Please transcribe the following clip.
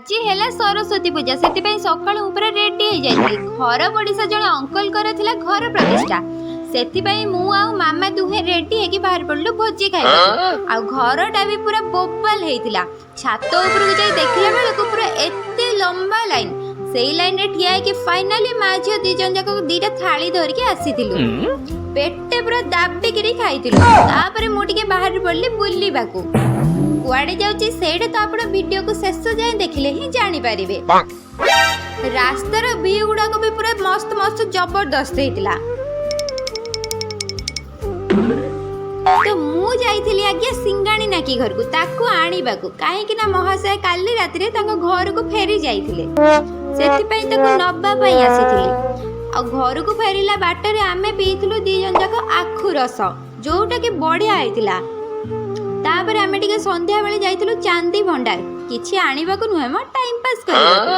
ଆଜି ହେଲା ସରସ୍ୱତୀ ପୂଜା, ସେଥିପାଇଁ ସକାଳୁ ମୁଁ ପୁରା ରେଡି ହେଇଯାଇଥିଲି। ଘର ପଡ଼ିଶା ଜଣେ ଅଙ୍କଲଙ୍କର ଥିଲା ଘର ପ୍ରତିଷ୍ଠା, ସେଥିପାଇଁ ମୁଁ ଆଉ ମାମା ଦୁହେଁ ରେଡି ହେଇକି ବାହାରି ପଡ଼ିଲୁ ଭୋଜି ଖାଇବାକୁ। ଆଉ ଘରଟା ବି ପୁରା ବୋବାଲ ହେଇଥିଲା। ଛାତ ଉପରକୁ ଯାଇ ଦେଖିଲା ବେଳକୁ ପୁରା ଏତେ ଲମ୍ବା ଲାଇନ୍। ସେଇ ଲାଇନରେ ଠିଆ ହେଇକି ଫାଇନାଲି ମା ଝିଅ ଦି ଜଣ ଯାକ ଦିଟା ଥାଳି ଧରିକି ଆସିଥିଲୁ। ପେଟେ ପୁରା ଦାବିକିରି ଖାଇଥିଲୁ। ତାପରେ ମୁଁ ଟିକେ ବାହାରି ପଡ଼ିଲି ବୁଲିବାକୁ। କୁଆଡ଼େ ଯାଉଛି ସେଇଟା ତ ଆପଣ ଭିଡ଼ିଓକୁ ଶେଷ ଯାଏଁ ଦେଖିଲେ ହିଁ ଜାଣିପାରିବେ। ରାସ୍ତାର ଭିଉ ଗୁଡ଼ାକ ବି ପୁରା ମସ୍ତ ମସ୍ତ ଜବରଦସ୍ତ ହେଇଥିଲା। ତ ମୁଁ ଯାଇଥିଲି ଆଜ୍ଞା ସିଙ୍ଗାଣି ନାକି ଘରକୁ ତାକୁ ଆଣିବାକୁ, କାହିଁକି ନା ମହାଶୟ କାଲି ରାତିରେ ତାଙ୍କ ଘରକୁ ଫେରି ଯାଇଥିଲେ, ସେଥିପାଇଁ ତାକୁ ନବା ପାଇଁ ଆସିଥିଲି। ଆଉ ଘରକୁ ଫେରିଲା ବାଟରେ ଆମେ ପିଇଥିଲୁ ଦି ଜଣ ଯାକ ଆଖୁ ରସ, ଯୋଉଟାକି ବଢ଼ିଆ ହେଇଥିଲା। ତାପରେ ଆମେ ଟିକେ ସନ୍ଧ୍ୟାବେଳେ ଯାଇଥିଲୁ ଚାନ୍ଦି ଭଣ୍ଡାର, କିଛି ଆଣିବାକୁ ନୁହେଁ ମ, ଟାଇମ୍ ପାସ୍ କରିବାକୁ।